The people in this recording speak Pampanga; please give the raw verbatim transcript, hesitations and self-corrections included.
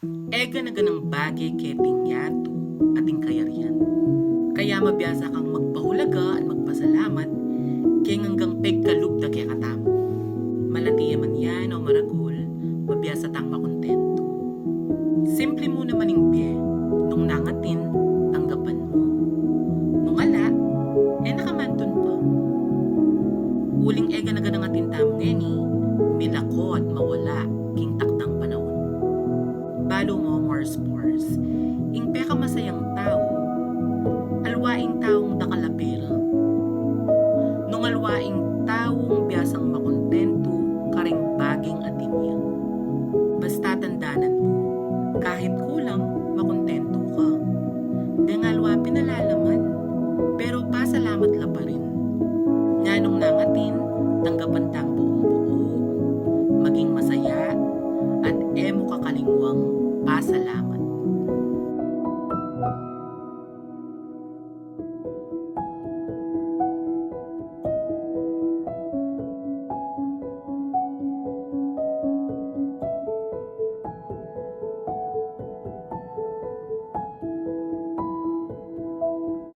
E gana-ganang bage keting yatu at ing kayarian. Kaya mabiasa kang magpahulaga at magpasalamat keng anggang pegkalub da kekatamu. Malati ya man yan o maragul, mabiasa tang makontentu. Simple mu naman ing bie, nung nang atin, tanggapan mu. Nung ala, e na ka mantun pa. Uling e gana-ganang atin tamu ngeni, milako at mawala king takdang panaun. Balu mu, Mars Pors, ing pekamasayang tau, aliwa ing taung dakal a pera. Nung aliwa ing taung biasang makontentu karing baging atin ya. Basta tandanan mu, kahit kulang, makontentu ka. Deng aliwa pinalalaman, pero pasalamat la pa rin. Nganung nang atin, tanggapan tang buong-buo, maging masaya, at e mu kakalingwang pasalamat.